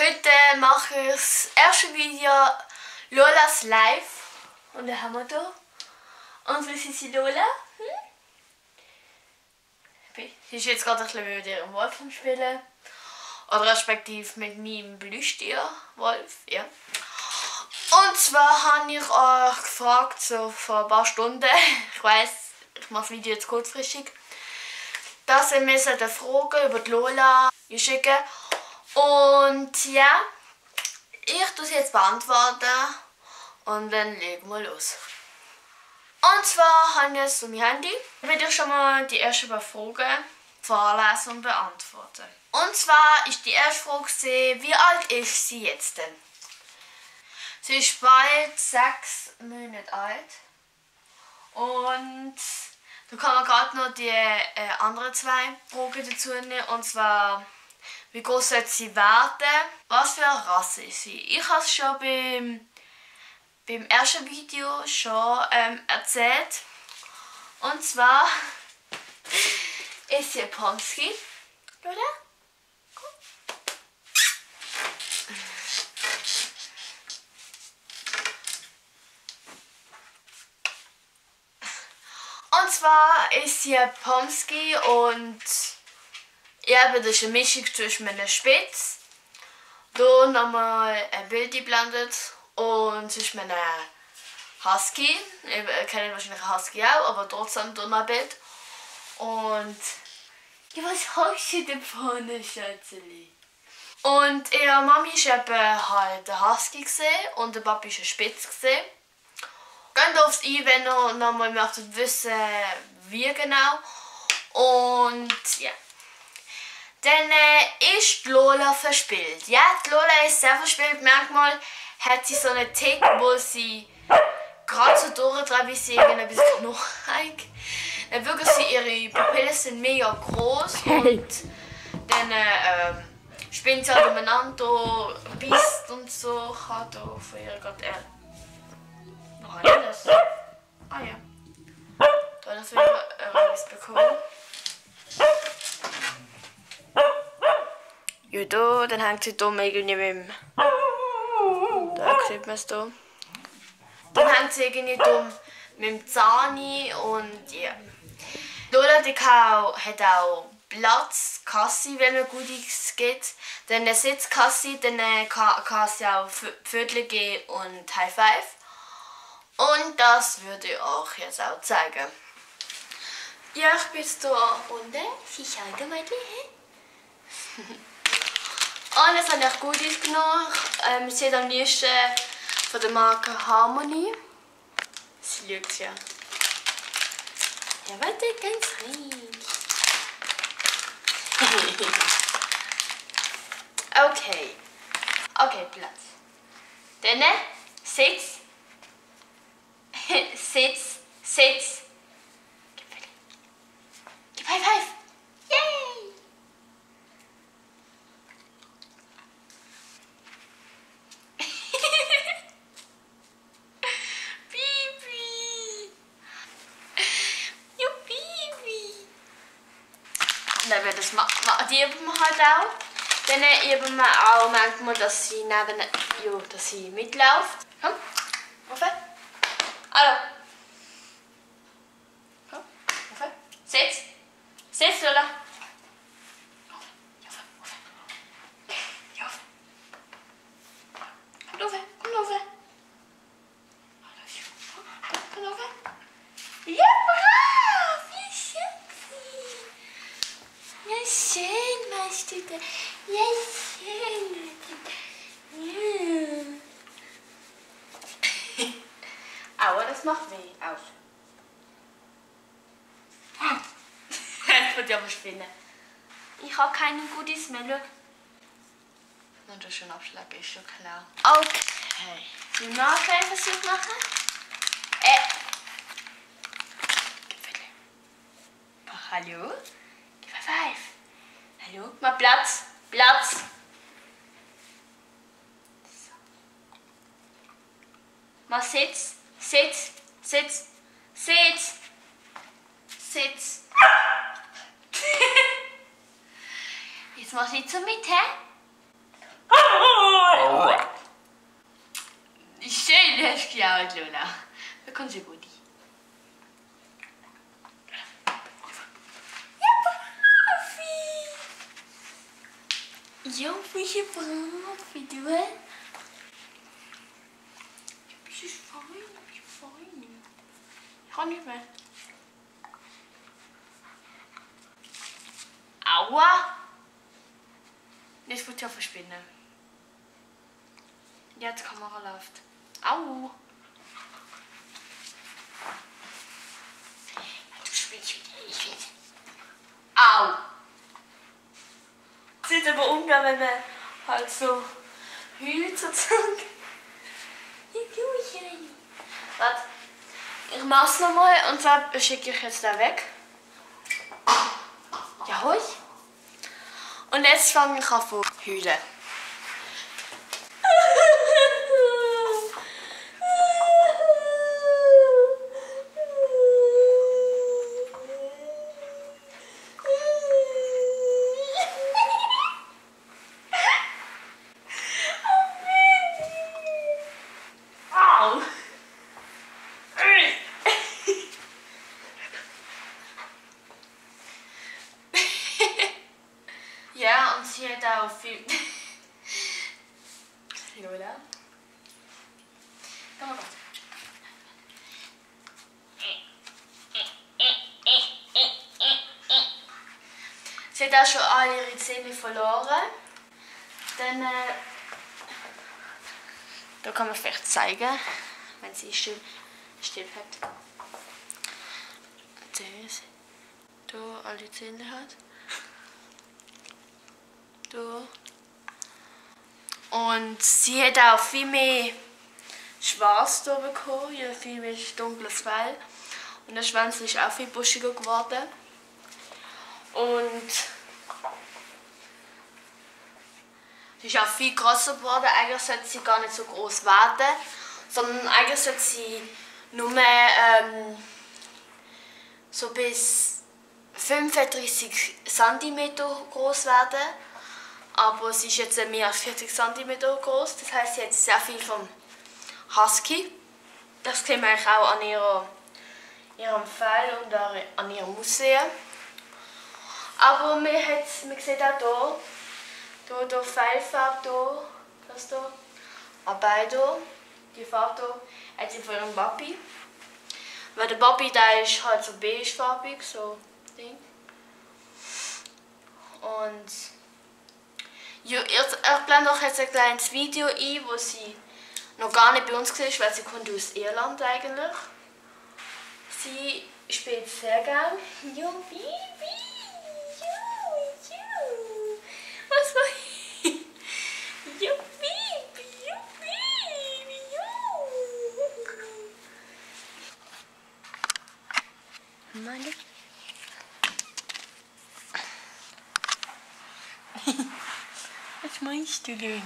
Heute mache ich das erste Video Lolas Live. Und da haben wir da unsere Sisi Lola. Sie ist jetzt gerade ein bisschen mit ihrem Wolf am Spielen. Oder respektive mit meinem Plüschtier-Wolf. Ja. Und zwar habe ich euch gefragt, so vor ein paar Stunden, ich weiss, ich mache das Video jetzt kurzfristig, dass ihr mir eine Frage über die Lola schicken. Und ja, ich tue sie jetzt beantworten und dann legen wir los. Und zwar habe ich jetzt mein Handy. Ich werde euch schon mal die ersten paar Fragen vorlesen und beantworten. Und zwar ist die erste Frage, wie alt ist sie jetzt denn? Sie ist bald 6 Monate alt. Und da kann man gerade noch die anderen 2 Fragen dazu nehmen. Und zwar, wie groß soll sie werden? Was für eine Rasse ist sie? Ich habe es schon beim ersten Video schon erzählt. Und zwar ist sie ein Pomsky, oder? Und zwar ist sie ein Pomsky und ja, das ist eine Mischung zwischen einem Spitz, hier nochmal ein Bild eingeblendet und zwischen einem Husky. Ihr kennt wahrscheinlich einen Husky auch, aber trotzdem hier noch ein Bild. Und ja, was hast du denn vorne, Schätzeli? Und ihre Mami war eben halt ein Husky und der Papi war ein Spitz. Geht aufs ein, wenn ihr nochmal möchtet wissen, wie genau. Und ja. Dann ist die Lola verspielt. Ja, die Lola ist sehr verspielt. Manchmal hat sie so einen Tick, wo sie gerade so durchdreht, wie sie ein bisschen Knochen. Dann wirklich ihre Pupillen sind mega groß und dann spinnt sie halt umeinander, beißt und so. Ich habe hier von ihr gerade noch alles. Ah ja. Da habe ich etwas bekommen. Ja, da, dann hängt sie hier irgendwie mit dem... Da sieht man es hier. Dann hängt sie irgendwie hier mit dem Zahni und ja. Lola die hat auch Platzkasse, wenn man Goodies gibt. Dann eine Sitzkasse, dann kann sie auch Viertel geben und High Five. Und das würde ich euch jetzt auch zeigen. Ja, ich bin jetzt hier unten. Sie schauen mal. Und jetzt habe ich Goodies genommen. Sie hat am liebsten von der Marke Harmony. Sie lügt ja. Ja, warte, ganz ruhig. Okay. Okay, Platz. Dann Sitz. Sitz. Gib High Five. Yay! Bibi. Bibi. Dann wird das die üben wir halt auch. Dann üben wir auch manchmal, dass sie dass sie mitläuft. Komm, rauf. Hallo. Komm, rauf. Sitz, Lola. Komm rauf. Ja, brav, wie schön. Ja, schön machst du das. Ja, schön. Ja. Aber das macht weh. Aus. Das wird ja verschwinden. Ich habe keine Goodies mehr, schau. Und das schon Abschlag ist schon klar. Okay. Wir noch einen Versuch machen. Hallo? Gib mir Five. Hallo? Mal Platz. So. Mal Sitz. Jetzt mach ich so mit, hä? kannst du gut. Ja, wie brav, wie du? Bist du fein? Bist du fein? Ich kann nicht mehr. Aua! Das wird ja verschwinden. Jetzt die Kamera läuft. Au! Du spielst wieder. Ich will. Au! Sieht aber ungern, wenn man halt so heult sozusagen. Warte, ich mach's nochmal und zwar schicke ich jetzt da weg. Ja, hoi. Und jetzt fange ich an zu heulen. Ja, und sie hat auch viel. Lola. Komm mal raus. Sie hat auch schon alle ihre Zähne verloren. Dann. Da kann man vielleicht zeigen, wenn sie schön still hat. Das. Da alle Zähne hat. Da. Und sie hat auch viel mehr Schwarz da bekommen, ja, viel mehr dunkles Fell. Und der Schwanz ist auch viel buschiger geworden. Und sie ist auch viel größer geworden. Eigentlich sollte sie gar nicht so groß werden, sondern eigentlich sollte sie nur so bis 35 cm groß werden. Aber sie ist jetzt mehr als 40 cm groß. Das heißt, sie hat sehr viel vom Husky. Das sieht man eigentlich auch an ihrem Fell und an ihrem Aussehen. Aber man sieht auch hier Fellfarbe, das hier, aber hier, die Farbe hier, hat sie von ihrem Papi. Weil der Papi, der ist halt so beigefarbig, so Ding. Und ja, ich blende euch jetzt ein kleines Video ein, wo sie noch gar nicht bei uns war, weil sie kommt aus Irland eigentlich. Sie spielt sehr gern. Ja, Baby! Was war ich? Ja, Baby! Ja, Baby! Ja! Meine. Was meinst du, Lena?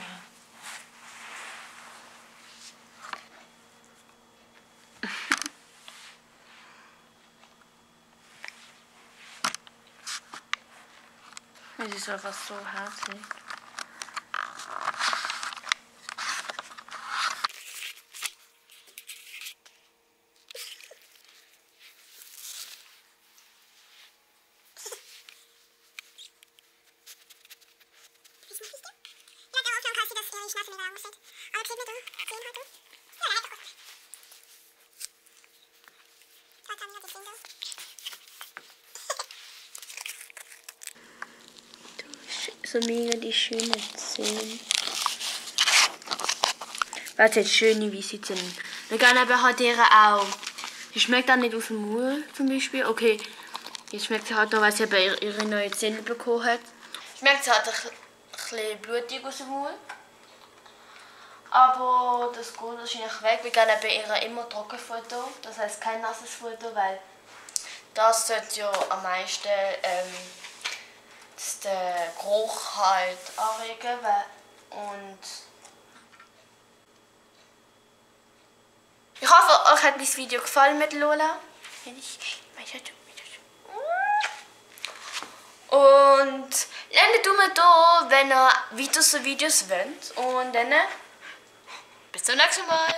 Es ist einfach so herzlich. So mega die schönen Zähne. Was jetzt schöne wie sie sind. Wir gehen aber halt ihre auch. Die schmeckt auch nicht aus dem Mund zum Beispiel. Okay, jetzt schmeckt sie halt noch, weil sie aber ihre neuen Zähne bekommen hat. Schmeckt sie halt ein bisschen blutig aus dem Mund. Aber das geht wahrscheinlich weg. Wir geben bei ihr immer Trockenfutter. Das heisst kein nasses Futter, weil das sollte ja am meisten den Geruch halt anregen. Und ich hoffe, euch hat dieses Video gefallen mit Lola. Und lasst einen Daumen da, wenn ihr weiter so Videos wollt. Und dann bis zum nächsten Mal.